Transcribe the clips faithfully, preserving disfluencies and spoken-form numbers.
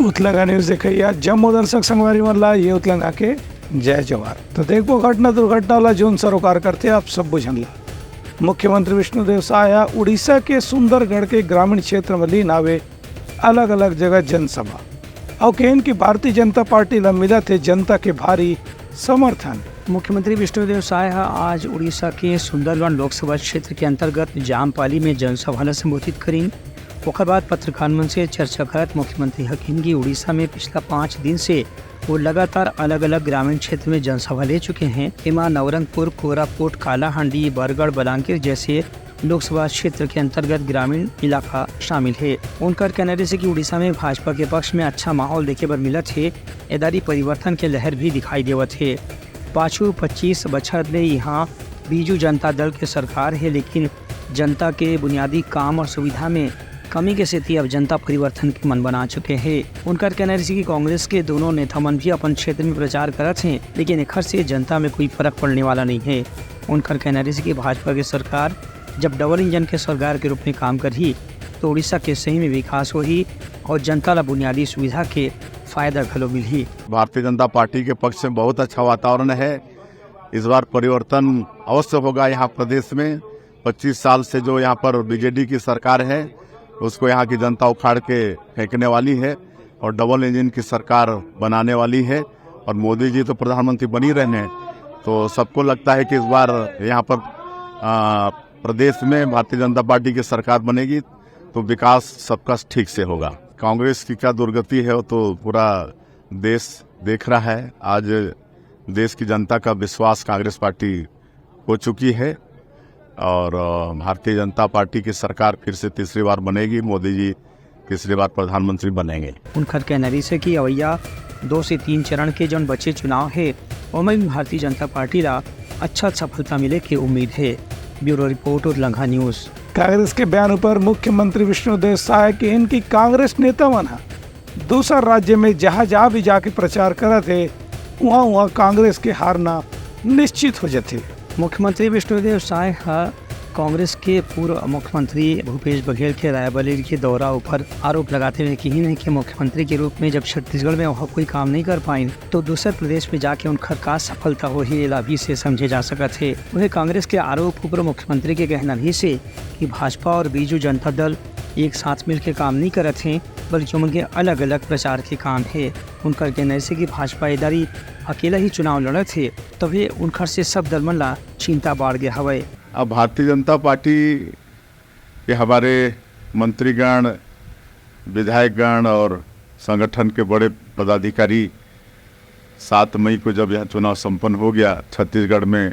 उतलंगा news देखइया जम्मो दर्शक संगवारी मन ला ये उतलंगा के जय जोहार। तो देखबो घटना दुर्घटना ला जोन सरोकार करथे आप सब्बो झन ला। मुख्यमंत्री विष्णुदेव साय ह उड़ीसा के सुंदरगढ़ के ग्रामीण क्षेत्र म लीन हावे अलग-अलग जगह जनसभा। अउ केहेन कि भारतीय जनता पार्टी ला मिलत हे जनता के भारी समर्थन। मुख्यमंत्री विष्णुदेव साय ह आज उड़ीसा के सुंदरगढ़ लोकसभा क्षेत्र के अंतर्गत जामपाली में जनसभा ला संबोधित करीन। ओकर बाद पत्रकार मन से चर्चा करत मुख्यमंत्री ह किहिन कि उड़ीसा में पिछला पाँच दिन से वो लगातार अलग-अलग ग्रामीण क्षेत्र में जनसभा ले चुके हैं। एमा नवरंगपुर, कोरापुट, कालाहांडी, बरगढ़, बलांगीर जैसे लोकसभा क्षेत्र के अंतर्गत ग्रामीण इलाका शामिल हे। उनकर कहना रहिसे कि उड़ीसा में भाजपा के पक्ष में अच्छा माहौल देखे बर मिलत हे, एदारी परिवर्तन के लहर भी दिखाई देवत हे। पाछू पच्चीस बछर ले इहाँ बीजू जनता दल के सरकार हे, लेकिन जनता के बुनियादी काम और सुविधा में कमी के सेती अब जनता परिवर्तन के मन बना चुके हे। उनकर कहना रहिसे कि कांग्रेस के दोनों नेता मन भी अपन क्षेत्र में प्रचार करत हें, लेकिन एखर से जनता में कोई फर्क पड़ने वाला नहीं हे। उनकर कहना रहिसे कि भाजपा के सरकार जब डबल इंजन के सरकार के रूप में काम करही, तो उड़ीसा के सही में विकास होही और जनता ला बुनियादी सुविधा के फायदा घलो मिलही। भारतीय जनता पार्टी के पक्ष में बहुत अच्छा वातावरण है। इस बार परिवर्तन अवश्य होगा यहाँ प्रदेश में। पच्चीस साल से जो यहाँ पर बीजेडी की सरकार है, उसको यहाँ की जनता उखाड़ के फेंकने वाली है और डबल इंजन की सरकार बनाने वाली है। और मोदी जी तो प्रधानमंत्री बन ही रहे हैं, तो सबको लगता है कि इस बार यहाँ पर, आ, प्रदेश में भारतीय जनता पार्टी की सरकार बनेगी, तो विकास सबका ठीक से होगा। कांग्रेस की क्या दुर्गति है, वो तो पूरा देश देख रहा है। आज देश की जनता का विश्वास कांग्रेस पार्टी खो चुकी है और, अ, भारतीय जनता पार्टी की सरकार फिर से तीसरी बार बनेगी, मोदी जी तीसरी बार प्रधानमंत्री बनेंगे। उनकर कहना रहिसे कि अवइया दो से तीन चरण के जौन बचे चुनाव हे, ओमे भी भारतीय जनता पार्टी ला अच्छा सफलता मिले के उम्मीद हे। ब्यूरो रिपोर्ट, उतलंघा न्यूज। कांग्रेस के बयान ऊपर मुख्यमंत्री विष्णुदेव साय किहिन कि कांग्रेस नेता मन ह दूसर राज्य में जहाँ जहाँ भी जाके प्रचार करत हे, उहाँ उहाँ कांग्रेस के हारना निश्चित हो जाथे। मुख्यमंत्री विष्णुदेव साय ह कांग्रेस के पूर्व मुख्यमंत्री भूपेश बघेल के रायबरेली के दौरा ऊपर आरोप लगाते हुए किहिन हे कि मुख्यमंत्री के रूप में जब छत्तीसगढ़ में वह कोई काम नहीं कर पाइन, तो दूसर प्रदेश में जाके उनकर का सफलता होही, एला भी से समझे जा सकत हे। वहीं कांग्रेस के आरोप ऊपर मुख्यमंत्री के कहना रहिसे कि भाजपा और बीजू जनता दल एक साथ मिलके काम नहीं करत हें, बल्कि ओमन के अलग-अलग प्रचार के काम हे। उनकर कहना रहिसे कि भाजपा एदारी अकेला ही चुनाव लड़त हे, तभे उनकर से सब दल मन ला चिंता बाढ़ गे हवय। अब भारतीय जनता पार्टी के हमारे मंत्रीगण, विधायकगण और संगठन के बड़े पदाधिकारी सात मई को जब यहाँ चुनाव संपन्न हो गया छत्तीसगढ़ में,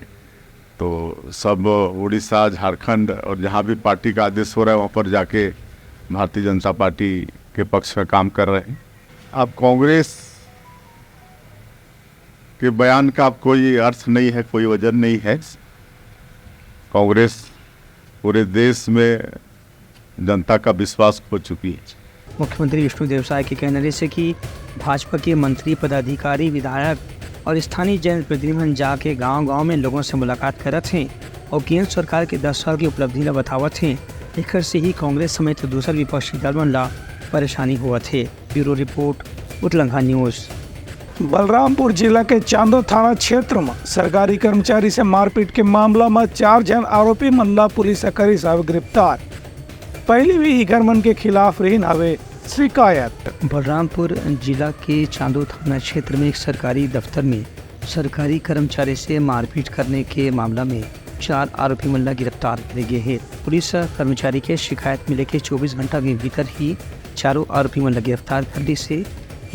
तो सब उड़ीसा, झारखंड और जहाँ भी पार्टी का आदेश हो रहा है, वहाँ पर जाके भारतीय जनता पार्टी के पक्ष का काम कर रहे हैं। अब कांग्रेस के बयान का अब कोई अर्थ नहीं है, कोई वजन नहीं है। कांग्रेस पूरे देश में जनता का विश्वास खो चुकी है। मुख्यमंत्री विष्णुदेव साय के कहना रहिसे कि भाजपा के मंत्री, पदाधिकारी, विधायक और स्थानीय जनप्रतिनिधि मन जाके गांव-गांव में लोगों से मुलाकात करत हें और केंद्र सरकार के दस साल की उपलब्धि ला बतावत हें। एखर से ही कांग्रेस समेत दूसर विपक्षी दल मन ला परेशानी होवत हे। ब्यूरो रिपोर्ट, उतलंघा न्यूज। बलरामपुर जिला के चांदो थाना क्षेत्र म सरकारी कर्मचारी से मारपीट के मामला म चार झन आरोपी मन ला पुलिस ह करिस हवे गिरफ्तार। पहिली भी इकर मन के खिलाफ रिहिन हवे शिकायत। बलरामपुर जिला के चांदो थाना क्षेत्र में एक सरकारी दफ्तर में सरकारी कर्मचारी से मारपीट करने के मामला में चार आरोपी मन ला गिरफ्तार करे गे हे। पुलिस ह कर्मचारी के शिकायत मिले के चौबीस घंटा के भीतर ही चारों आरोपी मन ला गिरफ्तार कर लिस हे।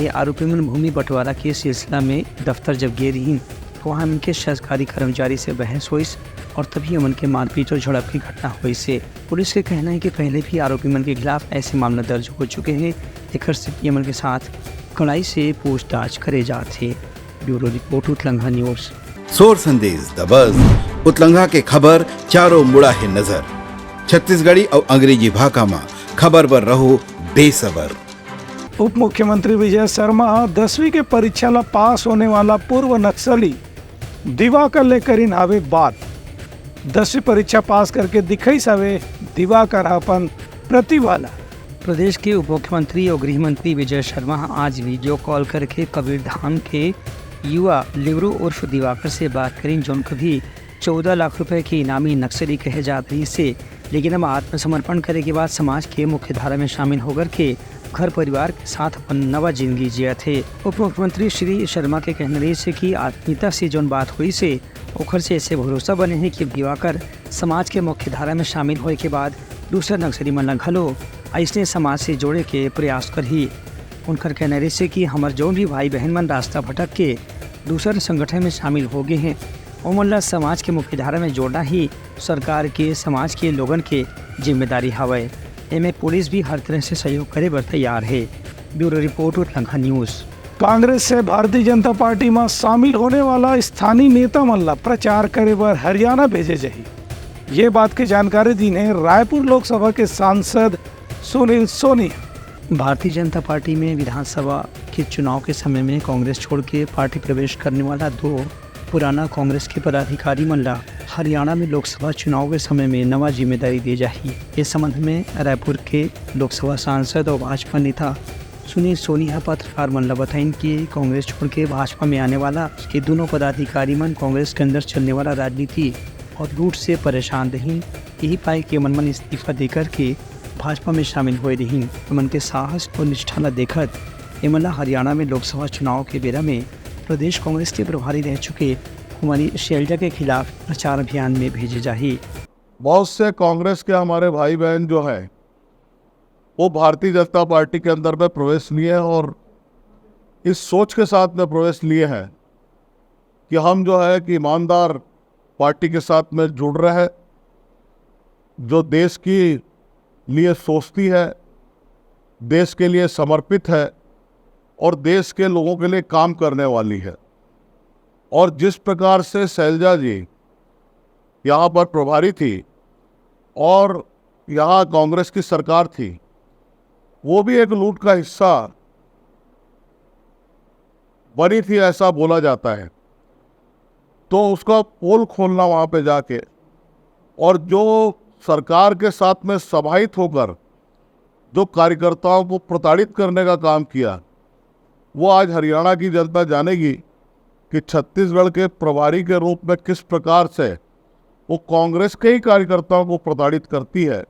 ये आरोपी मन भूमि बंटवारा के सिलसिला में दफ्तर जब गे रिहिन, तो वहां इनके सरकारी कर्मचारी से बहस होइस और तभी ये मन के मारपीट और झड़प की घटना होइस हे। पुलिस के कहना है कि पहले भी आरोपी मन के खिलाफ ऐसे मामला दर्ज हो चुके हैं, एकर से ये मन के साथ कड़ाई से पूछताछ करे जात हे। ब्यूरो रिपोर्ट, उतलंघा न्यूज। सोर संदेश दबस, उतलंघा के खबर चारों मुड़ा हे नजर। छत्तीसगढ़ी अउ अंग्रेजी भाखा म खबर बर रहो बेसबर। उप मुख्यमंत्री विजय शर्मा ह दसवीं के परीक्षा ला पास होने वाला पूर्व नक्सली दिवाकर ले करिन हावे बात। दसवीं परीक्षा पास करके दिखइस हवे दिवाकर ह अपन प्रतिभा ला। प्रदेश के उप मुख्यमंत्री और गृह मंत्री विजय शर्मा ह आज वीडियो कॉल करके कबीरधाम के युवा लिवरू उर्फ दिवाकर से बात करिन, जौन कभी चौदह लाख रुपए के इनामी नक्सली कहे जात रहिस हे, लेकिन अब आत्मसमर्पण करे के बाद समाज के मुख्य धारा में शामिल होकर के घर परिवार के साथ अपन नवा जिंदगी जियत हे। उप मुख्यमंत्री श्री शर्मा के कहना रहिस हे कि आत्मीयता से जौन बात होइस हे, ओखर से ऐसे भरोसा बने हे कि दिवाकर समाज के मुख्य धारा में शामिल होए के बाद दूसर नक्सली मन ला घलो अइसने समाज से जोड़े के प्रयास करही। उनकर कहना रहिस हे कि हमर जौन भी भाई बहन मन रास्ता भटक के दूसर संगठन में शामिल हो गए हैं, ओमन ला समाज के मुख्य धारा में जोड़ना ही सरकार के, समाज के लोगन के जिम्मेदारी हवय। एमे पुलिस भी हर तरह से सहयोग करे बर तैयार हे। ब्यूरो रिपोर्ट, उतलंघा न्यूज। कांग्रेस से भारतीय जनता पार्टी म शामिल होने वाला स्थानीय नेता मन ला प्रचार करे बर हरियाणा भेजे जाही। ये बात के जानकारी दीन हे रायपुर लोकसभा के सांसद सुनील सोनी। भारतीय जनता पार्टी में विधानसभा के चुनाव के समय में कांग्रेस छोड़ के पार्टी प्रवेश करने वाला दो पुराना कांग्रेस के पदाधिकारी मन ला हरियाणा में लोकसभा चुनाव के समय में नवा जिम्मेदारी दिए जाही। इस संबंध में रायपुर के लोकसभा सांसद और भाजपा नेता सुनील सोनी ह पत्रकार मन ला बताइन कि कांग्रेस छोड़ के भाजपा में आने वाला ये दोनों पदाधिकारी मन कांग्रेस के अंदर चलने वाला राजनीति और लूट से परेशान रहिन। यही पाए कि मन मन इस्तीफा देकर के भाजपा में शामिल होए रहिन। एमन के साहस और निष्ठा ला देखत एमन ला हरियाणा में लोकसभा चुनाव के बेरा में प्रदेश कांग्रेस के प्रभारी रह चुके कुमारी शैलजा के खिलाफ प्रचार अभियान में भेजे जाही। बहुत से कांग्रेस के हमारे भाई बहन जो हैं, वो भारतीय जनता पार्टी के अंदर में प्रवेश लिए हैं और इस सोच के साथ में प्रवेश लिए हैं कि हम जो है कि ईमानदार पार्टी के साथ में जुड़ रहे, जो देश के लिए सोचती है, देश के लिए समर्पित है और देश के लोगों के लिए काम करने वाली है। और जिस प्रकार से शैलजा जी यहाँ पर प्रभारी थी और यहाँ कांग्रेस की सरकार थी, वो भी एक लूट का हिस्सा बनी थी, ऐसा बोला जाता है। तो उसका पोल खोलना वहाँ पे जाके, और जो सरकार के साथ में समाहित होकर जो कार्यकर्ताओं को प्रताड़ित करने का काम किया, वो आज हरियाणा की जनता जानेगी कि छत्तीसगढ़ के प्रभारी के रूप में किस प्रकार से वो कांग्रेस के ही कार्यकर्ताओं को प्रताड़ित करती है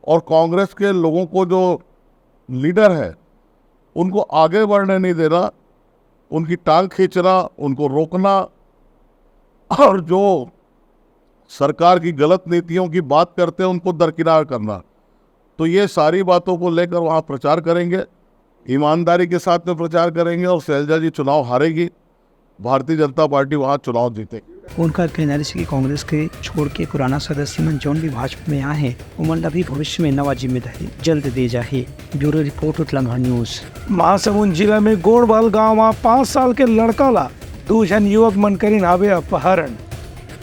और कांग्रेस के लोगों को, जो लीडर है, उनको आगे बढ़ने नहीं देना, उनकी टांग खींचना, उनको रोकना और जो सरकार की गलत नीतियों की बात करते हैं, उनको दरकिनार करना। तो ये सारी बातों को लेकर वहाँ प्रचार करेंगे, ईमानदारी के साथ में प्रचार करेंगे और शैलजा जी चुनाव हारेगी, भारतीय जनता पार्टी वहाँ चुनाव जीतेगी। उनका कहना रहिस कि कांग्रेस के छोड़ के पुराना सदस्य मन जौन भी भाजपा में आए हैं, उमन ला भी भविष्य में नवा जिम्मेदारी जल्द दे जाही। ब्यूरो रिपोर्ट, उतलंघा न्यूज। महासमुंद जिला में गोड़बहल गांव म पाँच साल के लड़का ला दू झन युवक मन करिन हावे अपहरण।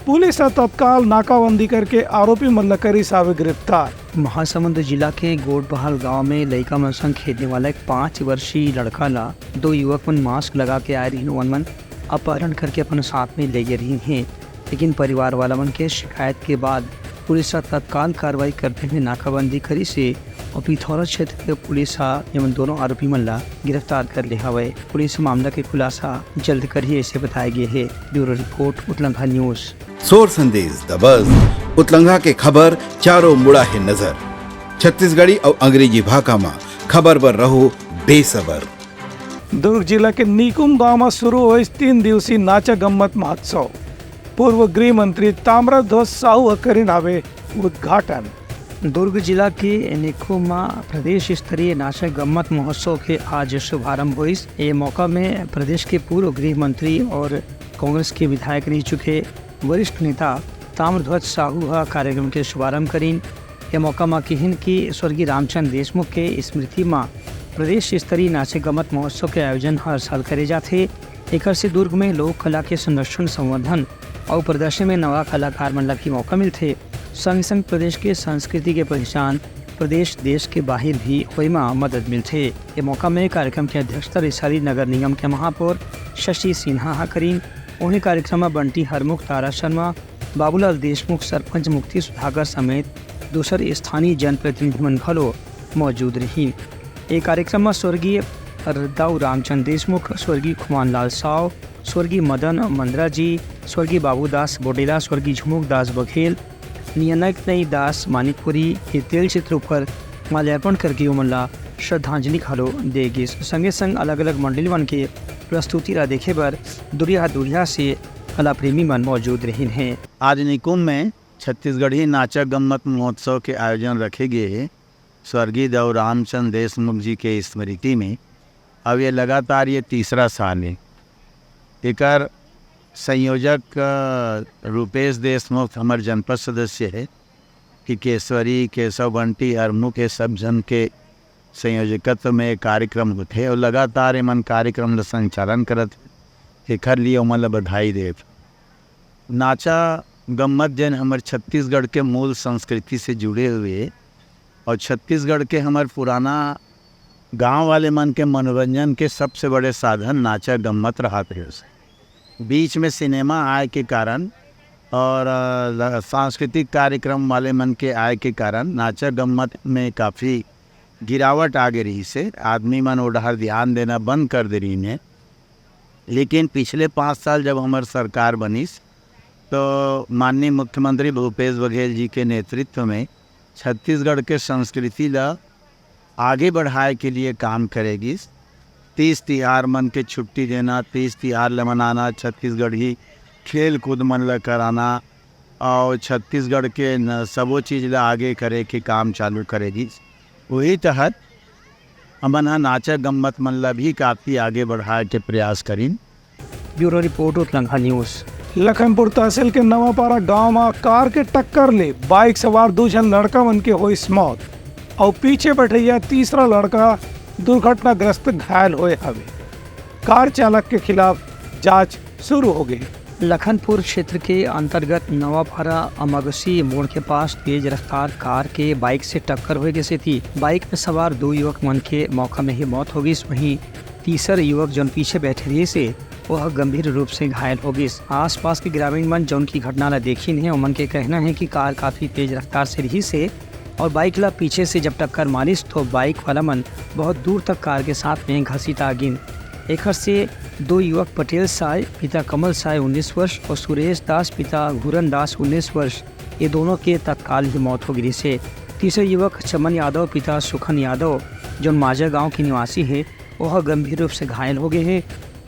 पुलिस ह तत्काल नाकाबंदी करके आरोपी मन ला करिस हावे गिरफ्तार। महासमुंद जिला के गोड़बहल गांव में लइका मन संग खेलने वाला एक पाँच वर्षीय लड़का ला दो युवक मन मास्क लगा के आए रहिन, ओमन अपहरण करके अपन साथ में ले गे रहिन हे, लेकिन परिवार वाला मन के शिकायत के बाद पुलिस ह तत्काल कार्रवाई करते हुए नाकाबंदी करिस हे और पिथौरा क्षेत्र के पुलिस ह एमन दोनों आरोपी मन ला गिरफ्तार कर ले हवय। पुलिस मामला के खुलासा जल्द करही, ऐसे बताए गए हे। ब्यूरो रिपोर्ट, उतलंघा न्यूज। सोर संदेश दबस, उतलंघा के खबर चारों मुड़ा हे नजर। छत्तीसगढ़ी अउ अंग्रेजी भाखा म खबर बर रहो बेसबर। दुर्ग जिला के निकुम गांव म शुरू होइस तीन दिवसीय नाचा गम्मत महोत्सव। पूर्व गृह मंत्री ताम्रध्वज साहू ह करिन हावे उद्घाटन। दुर्ग जिला के निकुम म प्रदेश स्तरीय नाचा गम्मत महोत्सव के आज शुभारंभ होइस। ए मौका में प्रदेश के पूर्व गृह मंत्री और कांग्रेस के विधायक रह चुके वरिष्ठ नेता ताम्रध्वज साहू ह कार्यक्रम के शुभारंभ करिन। ए मौका म किहिन कि स्वर्गीय रामचंद्र देशमुख के स्मृति म प्रदेश स्तरीय नाचे गमत महोत्सव के आयोजन हर साल करे जाथे। एकर से दुर्ग में लोक कला के संरक्षण, संवर्धन अउ प्रदर्शन में नवा कलाकार मन ला भी मौका मिलथे। संग संग प्रदेश के संस्कृति के पहचान प्रदेश देश के बाहिर भी होए म मदद मिलथे। ए मौका में कार्यक्रम के अध्यक्षता रिसाली नगर निगम के महापौर शशि सिन्हा ह करिन। उहें कार्यक्रम म बंटी हरमुख, तारा शर्मा, बाबूलाल देशमुख, सरपंच मुक्ति सुधाकर समेत दूसर स्थानीय जनप्रतिनिधि मन घलो मौजूद रहिन। ए कार्यक्रम म स्वर्गीय दाऊ रामचंद देशमुख, स्वर्गीय खुमान लाल साव, स्वर्गीय मदन मंदरा जी, स्वर्गीय बाबूदास बोडेला, स्वर्गीय झुमुक दास बघेल, नियनक नई दास मानिकपुरी के तेल चित्र ऊपर माल्यार्पण करके ओमन ला श्रद्धांजलि घलो दे गिस। संगे संग अलग-अलग मंडली मन के प्रस्तुति ला देखे बर दुरिहा-दुरिहा से कला प्रेमी मन मौजूद रहिन हे। आज निकुंभ में छत्तीसगढ़ी नाचा गम्मत महोत्सव के आयोजन रखे गे हे। स्वर्गीय दाऊ रामचंद देशमुख जी के स्मृति में अब ये लगातार ये तीसरा साल हे। एकर संयोजक, अ, रूपेश देशमुख हमर जनपद सदस्य हे। टिकेश्वरी, केशव बंटी, हर मुख्य सब जन के संयोजकत्व में ये कार्यक्रम होथे और लगातार एमन कार्यक्रम ल संचालन करत हे। एखर लिए ओमन ल बधाई देत। नाचा गम्मत जेन हमर छत्तीसगढ़ के मूल संस्कृति से जुड़े हुए और छत्तीसगढ़ के हमर पुराना गांव वाले मन के मनोरंजन के सबसे बड़े साधन नाचा गम्मत रहत रहिस। बीच में सिनेमा आए के कारण और, अ, ल-, सांस्कृतिक कार्यक्रम वाले मन के आए के कारण नाचा गम्मत में काफ़ी गिरावट आ गे रहिस हे। आदमी मन ओ डहर ध्यान देना बंद कर दे रहिन हे। लेकिन पिछले पाँच साल जब हमर सरकार बनिस, तो माननीय मुख्यमंत्री भूपेश बघेल जी के नेतृत्व में छत्तीसगढ़ के संस्कृति ला आगे बढ़ाए के लिए काम करे गिस। तीज तिहार मन के छुट्टी देना, तीज तिहार ल मनाना, छत्तीसगढ़ी खेल कूद मन ल कराना और छत्तीसगढ़ के न-, सबो चीज ल आगे करे के काम चालू करे गिस। वही तहत हमन ह नाचा गम्मत मन ल भी काफ़ी आगे बढ़ाए के प्रयास करिन। ब्यूरो रिपोर्ट, उतलंघा न्यूज़। लखनपुर तहसील के नवापारा गांव म कार के टक्कर ले बाइक सवार दू झन लड़का मन के होइस मौत अउ पीछे बैठइया तीसरा लड़का दुर्घटनाग्रस्त घायल होए हवे। कार चालक के खिलाफ जांच शुरू हो गे। लखनपुर क्षेत्र के अंतर्गत नवापारा अमगसी मोड़ के पास तेज रफ्तार कार के बाइक से टक्कर होए के सेती बाइक में सवार दो युवक मन के मौका में ही मौत हो गई। वहीं तीसर युवक, जौन पीछे बैठे रहिस हे, वह गंभीर रूप से घायल हो गिस। आसपास के ग्रामीण मन, जौन की घटना ला देखिन हे, ओमन के कहना है कि कार काफी तेज रफ्तार से रहिस हे और बाइक ला पीछे से जब टक्कर मारिस, तो बाइक वाला मन बहुत दूर तक कार के साथ में घसीटा गिन। एखर से दो युवक पटेल साय, पिता कमल साय, उन्नीस वर्ष, और सुरेश दास, पिता घूरन दास, उन्नीस वर्ष, ये दोनों के तत्काल ही मौत हो गिस हे। तीसरे युवक चमन यादव, पिता सुखन यादव, जौन माजा गांव के निवासी हे, वह गंभीर रूप से घायल हो गए हे।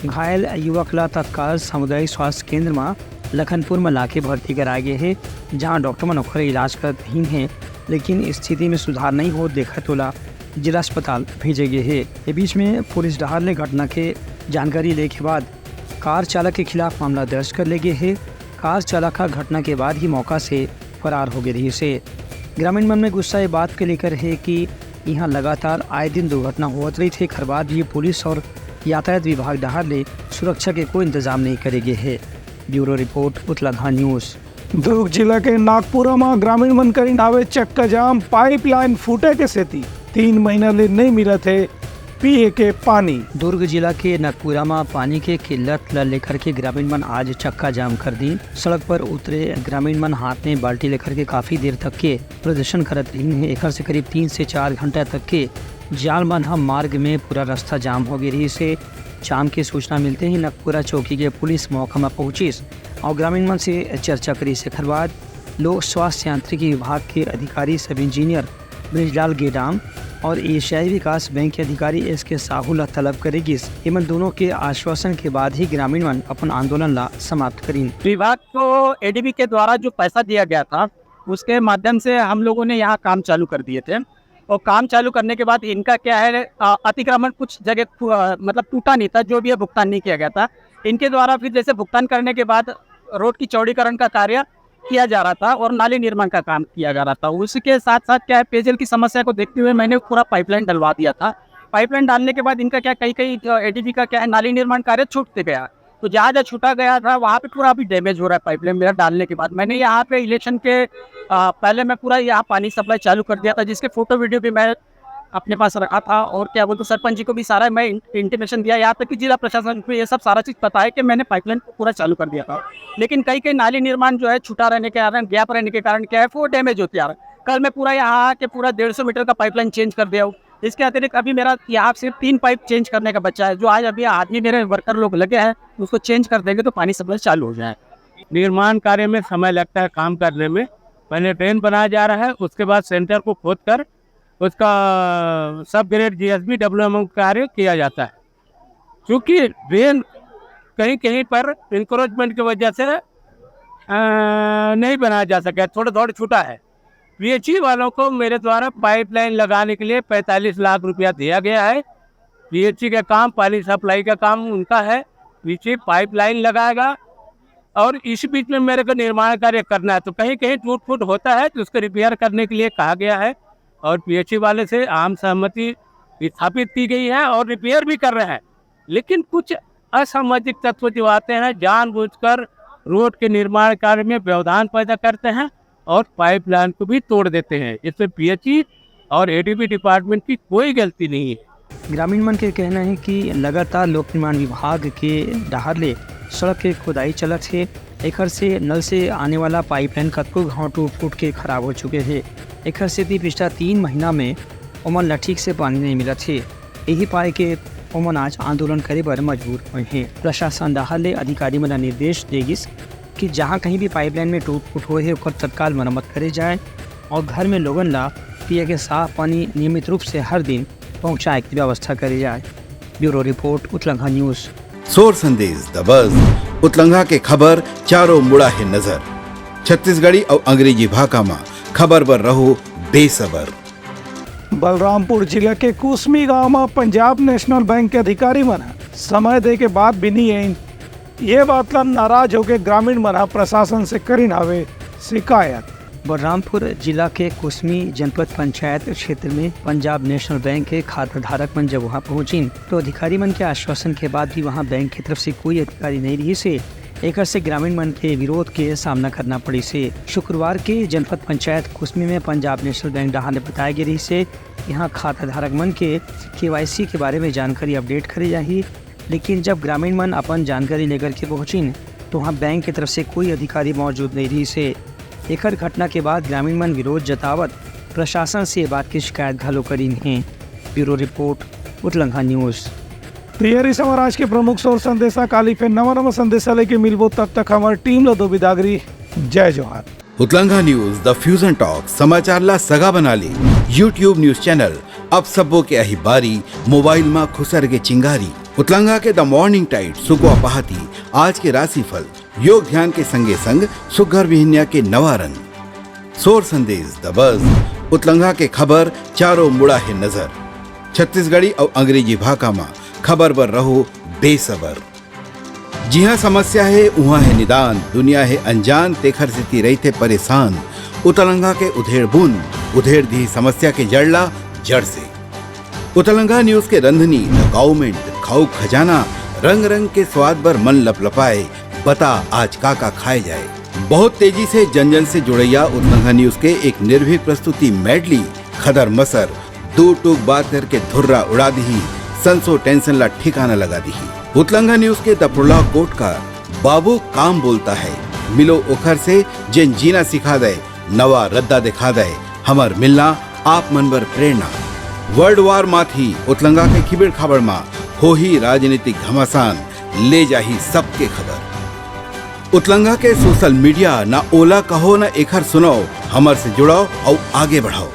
घायल युवक ला तत्काल सामुदायिक स्वास्थ्य केंद्र म लखनपुर म लाके भर्ती कराए गए हे, जहां डॉक्टर मन ओकर इलाज करत रहिन हे, लेकिन स्थिति में सुधार नहीं होत देखत ओला जिला अस्पताल भेजे गए हे। ये बीच में पुलिस डहार ले घटना के जानकारी ले के बाद कार चालक के खिलाफ मामला दर्ज कर ले गए हे। कार चालक ह घटना के बाद ही मौका से फरार हो गए रहिस हे। ग्रामीण मन में गुस्सा ये बात के लेकर हे कि इहां लगातार आए दिन दुर्घटना होवत रहिथे, एखर बाद भी पुलिस और यातायात विभाग डहार ले सुरक्षा के कोई इंतजाम नहीं करे गए हे। ब्यूरो रिपोर्ट, उतलाघाट न्यूज़। दुर्ग जिला के नागपुरा म ग्रामीण मन करिन हावे चक्का जाम, पाइपलाइन फूटे के सेती तीन महीना ले नइ मिलत हे पीए के पानी। दुर्ग जिला के नागपुरा म पानी के किल्लत ल लेकर के ग्रामीण मन आज चक्का जाम कर दीन। सड़क पर उतरे ग्रामीण मन हाथ में बाल्टी लेकर के काफी देर तक के प्रदर्शन करत रहिन हे। एखर से करीब तीन से चार घंटा तक के जाम मन ह मार्ग में पूरा रास्ता जाम हो गे रहिस हे। जाम के सूचना मिलते ही नागपुरा चौकी के पुलिस मौका म पहुंचिस और ग्रामीण मन से चर्चा करिस। एखर बाद लोक स्वास्थ्य यांत्रिकी विभाग के अधिकारी सब इंजीनियर ब्रिजलाल गेडाम और एशियाई विकास बैंक के अधिकारी एस के साहू ला तलब करे गिस। एमन दोनों के आश्वासन के बाद ही ग्रामीण मन अपन आंदोलन ला समाप्त करिन। विभाग को एडीबी के द्वारा जो पैसा दिया गया था, उसके माध्यम से हम लोगों ने यहाँ काम चालू कर दिए थे। और काम चालू करने के बाद इनका क्या है, अ, अतिक्रमण कुछ जगह, अ, मतलब टूटा नहीं था, जो भी है भुगतान नहीं किया गया था। इनके द्वारा फिर जैसे भुगतान करने के बाद रोड की चौड़ीकरण का कार्य किया जा रहा था और नाली निर्माण का काम किया जा रहा था। उसके साथ साथ क्या है, पेयजल की समस्या को देखते हुए मैंने पूरा पाइपलाइन डलवा दिया था। पाइपलाइन डालने के बाद इनका क्या, कई कई, अ, एडीबी का क्या है, नाली निर्माण कार्य छूटते गया, तो जहाँ जहाँ छूटा गया था वहाँ पे पूरा अभी डैमेज हो रहा है पाइपलाइन मेरा डालने के बाद। मैंने यहाँ पे इलेक्शन के, अ, पहले मैं पूरा यहाँ पानी सप्लाई चालू कर दिया था, जिसके फोटो वीडियो भी मैं अपने पास रखा था और क्या बोलते, सरपंच जी को भी सारा मैं इंटीमेशन दिया, यहाँ तक कि जिला प्रशासन को ये सब सारा चीज़ पता है कि मैंने पाइपलाइन को पूरा चालू कर दिया था। लेकिन कई कई नाली निर्माण जो है छूटा रहने के कारण, गैप रहने के कारण क्या है, वो डैमेज होते आ रहा है। कल मैं पूरा यहाँ आके पूरा डेढ़ सौ मीटर का पाइपलाइन चेंज कर दिया हूँ। इसके अतिरिक्त अभी मेरा यहाँ सिर्फ तीन पाइप चेंज करने का बचा है, जो आज अभी आदमी मेरे वर्कर लोग लगे हैं, उसको चेंज कर देंगे तो पानी सप्लाई चालू हो जाए। निर्माण कार्य में समय लगता है काम करने में। पहले ड्रेन बनाया जा रहा है, उसके बाद सेंटर को खोद कर उसका सब ग्रेड जीएसबी डब्ल्यूएमओ कार्य किया जाता है। क्योंकि ड्रेन कहीं कहीं पर इंक्रोचमेंट की वजह से अ, नहीं बनाया जा सका है, थोड़ा थोड़ा छूटा है। पीएचई वालों को मेरे द्वारा पाइपलाइन लगाने के लिए पैंतालीस लाख रुपया दिया गया है। पीएचई का काम, पानी सप्लाई का काम उनका है। पीएचई पाइपलाइन लगाएगा और इस बीच में मेरे को निर्माण कार्य करना है, तो कहीं कहीं टूट फूट होता है तो उसको रिपेयर करने के लिए कहा गया है। और पीएचई वाले से आम सहमति स्थापित की गई है और रिपेयर भी कर रहे हैं, लेकिन कुछ असामाजिक तत्व जो आते हैं, जानबूझकर रोड के निर्माण कार्य में व्यवधान पैदा करते हैं और पाइपलाइन को भी तोड़ देते हैं। इसमें पीएचई और एडीबी डिपार्टमेंट की कोई गलती नहीं है। ग्रामीण मन के कहना है कि लगातार लोक निर्माण विभाग के डहार ले सड़क के खोदाई चलत हे। एखर से नल से आने वाला पाइपलाइन कतको घाव टूट फूट के खराब हो चुके हे। एखर सेती पिछला तीन महीना में ओमन ला ठीक से पानी नहीं मिलत हे। यही पाए के ओमन आज आंदोलन करे बर मजबूर होए हे। प्रशासन डहार ले अधिकारी मन ला निर्देश दे गिस कि जहां कहीं भी पाइपलाइन में टूट फूट होए हे, ओकर तत्काल मरम्मत करे जाए और घर में लोगन ला पिए के साफ पानी नियमित रूप से हर दिन पहुंचाए के व्यवस्था करे जाए। ब्यूरो रिपोर्ट, उतलंघा न्यूज। सोर संदेश दबस, उतलंघा के खबर चारों मुड़ा हे नजर। छत्तीसगढ़ी अउ अंग्रेजी भाखा म खबर बर रहो बेसबर। बलरामपुर जिला के कुसमी गांव म पंजाब नेशनल बैंक के अधिकारी मन ह समय दे के बाद भी नहीं आइन। ये बात ला नाराज होके ग्रामीण मन ह प्रशासन से करिन हवे शिकायत। बलरामपुर जिला के कुसमी जनपद पंचायत क्षेत्र में पंजाब नेशनल बैंक के खाता धारक मन जब वहां पहुंचिन, तो अधिकारी मन के आश्वासन के बाद भी वहां बैंक की तरफ से कोई अधिकारी नहीं रहिस हे। एकर से ग्रामीण मन के विरोध के सामना करना पड़िस हे। शुक्रवार के जनपद पंचायत कुसमी में पंजाब नेशनल बैंक डहार ले बताए गे रहिस हे, यहाँ खाता धारक मन के केवाईसी के बारे में जानकारी अपडेट करे जाही, लेकिन जब ग्रामीण मन अपन जानकारी लेकर के पहुंचिन, तो वहां बैंक की तरफ से कोई अधिकारी मौजूद नहीं रहिस हे। एकर घटना के बाद ग्रामीण मन विरोध जतावत प्रशासन से ये बात की शिकायत घलो करिन हे। ब्यूरो रिपोर्ट, उतलंघा न्यूज। तो ये रहिस हमर आज के प्रमुख सोर संदेशा। काली फिर नवा नवा संदेशा लेके मिलबो, तब तक हमर टीम ला दो बिदागरी। जय जोहार। उतलंघा न्यूज, द फ्यूजन टॉक, समाचार ला सगा बना ले। YouTube न्यूज चैनल, अब सबो के आही बारी, मोबाइल मा खुसर के चिंगारी। उतलंघा के द मॉर्निंग टाइड, सुगवा पहाती, आज के राशिफल, योग ध्यान के संगे संग सुग्घर बिहनिया के नवा रंग। सोर संदेश दबस, उतलंघा के खबर चारों मुड़ा हे नजर। छत्तीसगढ़ी अउ अंग्रेजी भाखा मा खबर बर रहो बेसबर। जिहाँ समस्या हे, उहाँ हे निदान, दुनिया हे अनजान, तेखर सेती रहिथे परेशान। उतलंघा के उधेड़ बुन, उधेड़ दिही समस्या के जड़ ला जड़ से। उतलंघा न्यूज के रंधनी, द काउमेंट, खाऊ खजाना, रंग रंग के स्वाद बर मन लपलपाए, बता आज का का खाए जाए। बहुत तेजी से जन जन से जुड़ैया उतलंघा न्यूज के एक निर्भीक प्रस्तुति मेडली, खदर मसर, दू टूक बात करके धुर्रा उड़ा दिही, संसो टेंशन ला ठिकाना लगा दिही। उतलंघा न्यूज के द प्रोलॉग कोट का बाबू काम बोलता है, मिलो ओखर से जेन जीना सिखा दे, नवा रद्दा दिखा दे, हमर मिलना आप मन बर प्रेरणा। वर्ल्ड वार माथी उतलंगा के खिबिड़ खाबड़ मा होही राजनीतिक घमासान, ले जाही सबके खबर। उतलंगा के सोशल मीडिया, ना ओला कहो ना एखर सुनाओ, हमर से जुड़ाओ अउ आगे बढ़ाओ।